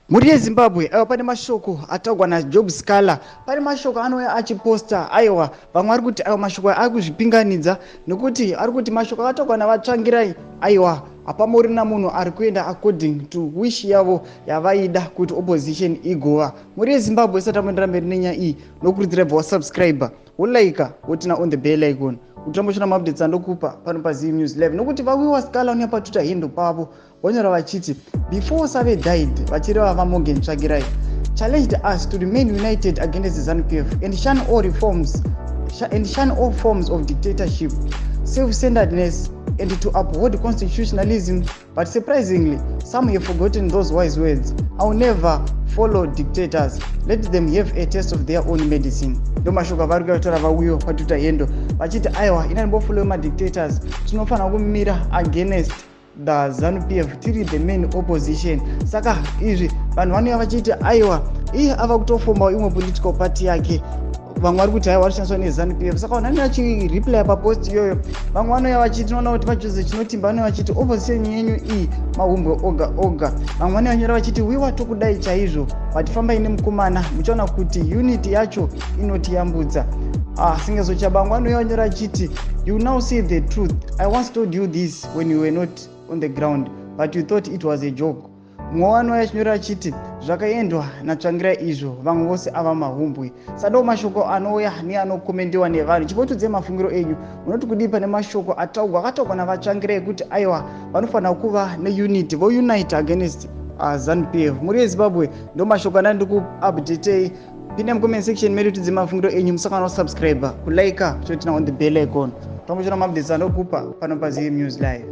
Mhuri yeZimbabwe, aiwa, pane mashoko ataurwa naJob Sikhala. Pane mashoko anouya achiposta. Aiwa, vamwe vari kuti aiwa, mashoko aya ari kuzvipinganidza, nekuti ari kuti mashoko akataurwa naVaTsvangirai, aiwa, hapamorina munhu ari kuenda according to wish yavo yavaida kuti opposition igova. Mhuri yeZimbabwe, isati amboendera mberi nenyaya iyi, nokurudzira bva wasubscribe, wolike, woturn on the bell icon kuti rambochona maupdates andokupa pano paZim News Live. Nokuti vawiwa Sikhala unoya paTwitter handle pavo, vonyora vachiti, "Before Save died," vachireva vaMorgan Tsvangirai, "challenged us to remain united against the ZANU-PF and shun all reforms and shun all forms of dictatorship, self-centeredness and to uphold constitutionalism. But surprisingly, some have forgotten those wise words. I will never follow dictators. Let them have a taste of their own medicine." Ndo mashoko avari kutaura vawiwa paTwitter handle, vachiti aiwa, ina ndimbofollow madictators, tinofanira kumira against the ZANU-PF, tiri the main opposition. Saka izvi vanhu vanouya vachiti aiwa, iye ava kutofomawo imwe political party yake. Vamwe vari kuti aiwa, varishandiswa neZANU-PF. Saka vanhu vanenge vachireply papost iyoyo. Vamwe vanouya vachiti, tinoona kuti vaJose Chinotimba vanouya vachiti opposition yenyu iyi mahumbwe oga oga. Vamwe vanouya vanyora vachiti, "Wiwa, tokudai chaizvo, but fambai nemukomana, muchaona kuti unity yacho inotiyambudza." Ah, Sengezo Tshabangu anouya vanyora achiti, "You now see the truth. I once told you this when you were not on the ground, but you thought it was a joke." Mumwe wanouya achinyora achiti, "Zvakaendwa naTsvangirai izvo, vamwe vose ava mahumbwe." Sado mashoko anouya neanokomendiwa nevanhu. Chimbotiudzai mafungiro enyu, munoti kudii pane mashoko ataurwa, akataurwa naVaTsvangirai, kuti aiwa, vanofanira kuva neunity, vounite against ZANU-PF? Muri yeZimbabwe, ndo mashoko andandi kuupdatei. Pinda mucomment section medu, tidze mafungiro enyu. Musakana kusubscribe, kulike, kuturn on the bell icon, tombochona maupdates andokupa pano paZim News Live.